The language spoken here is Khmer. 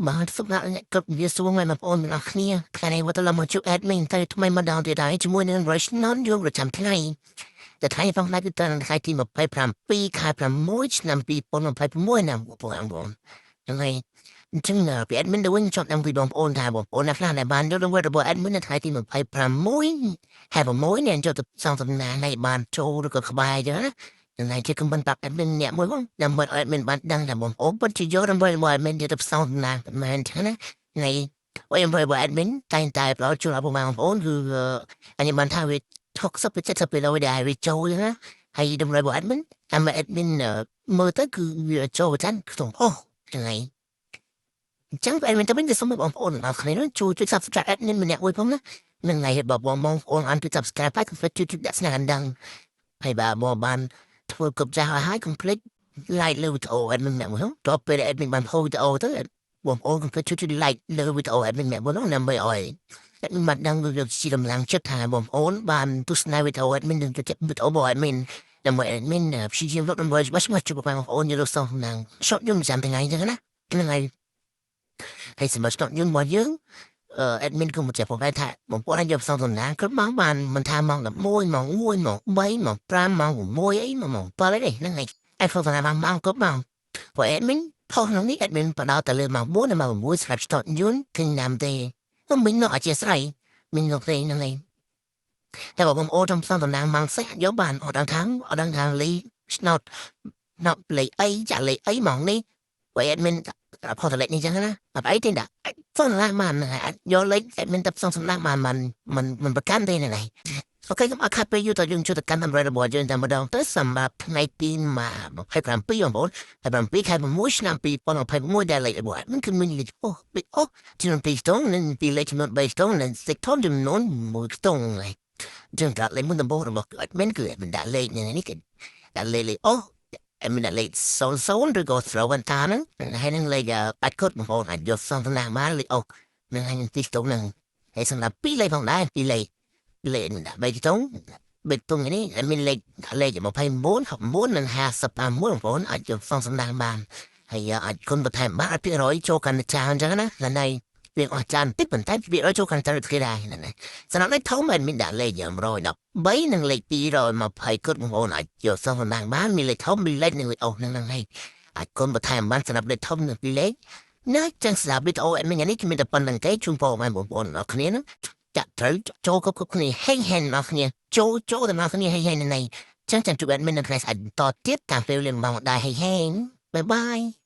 បាទសម្រាប់អ្នកគ្រប់វាសួរមកបងប្អូនទាំងអស់គ្នាថ្ងៃនេះវត្តឡមកជួប admin ទៅថ្មីម្ដងទៀតហើយជាមួយនឹង Version យើងប្រចាំថ្ងៃតែថ្ងៃផងដែរគឺតើថ្ងៃទី27ខែ6ឆ្នាំ2026ណាបងប្អូនហ្នឹងហើយអញ្ចឹងពី admin ទៅវិញចង់ដឹងពីបងប្អូនថាបងប្អូនអ្នកខ្លះដែលបានយករង្វាន់របស់ admin នៅថ្ងៃទី26ខែ6នេះចូលទៅសងសំណាងឲ្យបានចូលឬក៏ក្បែរអញ្ចឹងណា ថ្ងៃជា comment ប្រាប់ admin អ្នកមួយផងដើម្បីឲ្យ admin បានដឹងថាបងប្អូនពិតជាយករង្វាន់របស់ admin យកទៅផ្សងសំណាងប្រហែលចឹងណាថ្ងៃអីរបស់ admin តែងតែផ្ដល់ជូនដល់បងប្អូនគឺអញបានថាវា60ទៅ70%ដែលវាចូលចឹងណាហើយតម្លៃរបស់ admin តាម admin មើលទៅគឺវាចូលចាន់ក្នុងអូថ្ងៃអញ្ចឹង admin ទៅវិញទៅសូមបងប្អូនទាំងអស់គ្នាជួយជួយ subscribe admin ម្នាក់មួយផងណានឹងថ្ងៃបើបងប្អូនអានជួយ subscribe ហើយកុំភ្លេចជួយដាក់ស្នាកណ្ដឹងហើយបើបងបានធ្វើគ្រប់ចាស់ឲ្យហើយកុំភ្លេច like លើវីដេអូ admin ម្នាក់មួយតទៅពេល admin បាន post វីដេអូទៅបងប្អូនកុំភ្លេចជួយ like លើវីដេអូ admin ម្នាក់មួយនោះដើម្បីឲ្យ admin បានដឹងវាជាកម្លាំងចិត្តថាបងប្អូនបានទស្សនាវីដេអូ admin និងចូលចិត្តវីដេអូរបស់ admin ដើម្បី admin ព្យាយាមលុបដើម្បីច្បាស់ច្បាស់ជួបបងប្អូនយល់សងណាង shot យំចាំថ្ងៃអញ្ចឹងណាហ្នឹងហើយហើយសម្រាប់ shot យំរបស់យើងអឺ admin ក៏មកចាប់ផងដែរថាបងប្អូនអាចយកផ្សងសំណាងគ្រប់ម៉ោងបានមិនថាម៉ោង11ម៉ោង1ម៉ោង3ម៉ោង5ម៉ោង6អីម៉ោង7អីហ្នឹងហើយអាចផ្សងសំណាងបានម៉ោងគ្រប់ម៉ោងព្រោះ admin ផុសក្នុងនេះ admin បដោតតែលើម៉ោង4និងម៉ោង6សម្រាប់ start យន្តឃើញណាំទេខ្ញុំមិននោះអធិស្ឋានមាននោះទេហ្នឹងហើយតែបើបងប្អូនចង់ផ្សងតំណាងម៉ោងសេះយកបានអត់ដឹងខាងអត់ដឹងខាងលីឆ្នោតណប់លេខអីចាក់លេខអីម៉ោងនេះព្រោះ admin ផុសតែលេខនេះចឹងណាអត់អីទេដាក់ផ្សងសំណាងបានហ្នឹងហើយយកលេខ admin តែផ្សងសំណាងបានមិនមិនមិនប្រកាន់ទេហ្នឹងហើយ OK កុំឲ្យខាត់ពេលយូរតើយើងជួយទៅកាន់តម្រុយរបស់យើងតែម្ដងទៅសម្រាប់ថ្ងៃទី27បងប្អូន27ខែ6ឆ្នាំ2026ដែលលេខរបស់ admin គឺមានលេខអូលេខអូចំនួន2ខ្ទង់និងពីលេខចំនួន3ខ្ទង់និងសិកធំចំនួន1ខ្ទង់ហើយចឹងដាក់លេខមុនដំបូងរបស់ admin គឺ admin ដាក់លេខនេះគឺដាក់លេខលេខអូ admin ដាក់លេខ00ឬក៏ throw បន្តាហ្នឹងហើយនឹងលេខបាច់គុតបងប្អូនអាចយកសំណាងបានលេខអូនឹងហើយនឹងទីខ្ទង់ហ្នឹងហើយសម្រាប់ពីរលេខផងដែរពីរលេខលេខដាក់3ខ្ទង់បេតុងនេះមានលេខលេខ29 69និង56បងប្អូនអាចយកសងសំណាងបានហើយអាចគុណបន្ថែមបានអាច200ចូលកាន់ចាអញ្ចឹងណាឡើយវាអស់ចានតិចប៉ុន្តែ200ចូលកាន់ចានដូចគេដែរណាសម្រាប់លេខធំមិនមានដាក់លេខ113និងលេខ220គុតបងប្អូនអាចយកសងសំណាងបានមានលេខធំមានលេខនិងលេខអូហ្នឹងហ្នឹងហើយអាចគុណបន្ថែមបានសម្រាប់លេខធំនិងពីរលេខនៅចឹងស្រាប់វីដេអូអត់មាននេះគឺមានតែប៉ុណ្្នឹងទេជូនពរបងប្អូនអរគ្នាហ្នឹងចាក់ត្រូវចូលគ្រប់គ្រប់គ្នាហេងហេងដល់គ្នាចូលចូលដល់គ្នាហេងហេងណៃចឹងចាំជួប admin នៅថ្ងៃស្អែកបន្តទៀតតាមពេលលៀនបងដែរហេងហេង bye bye.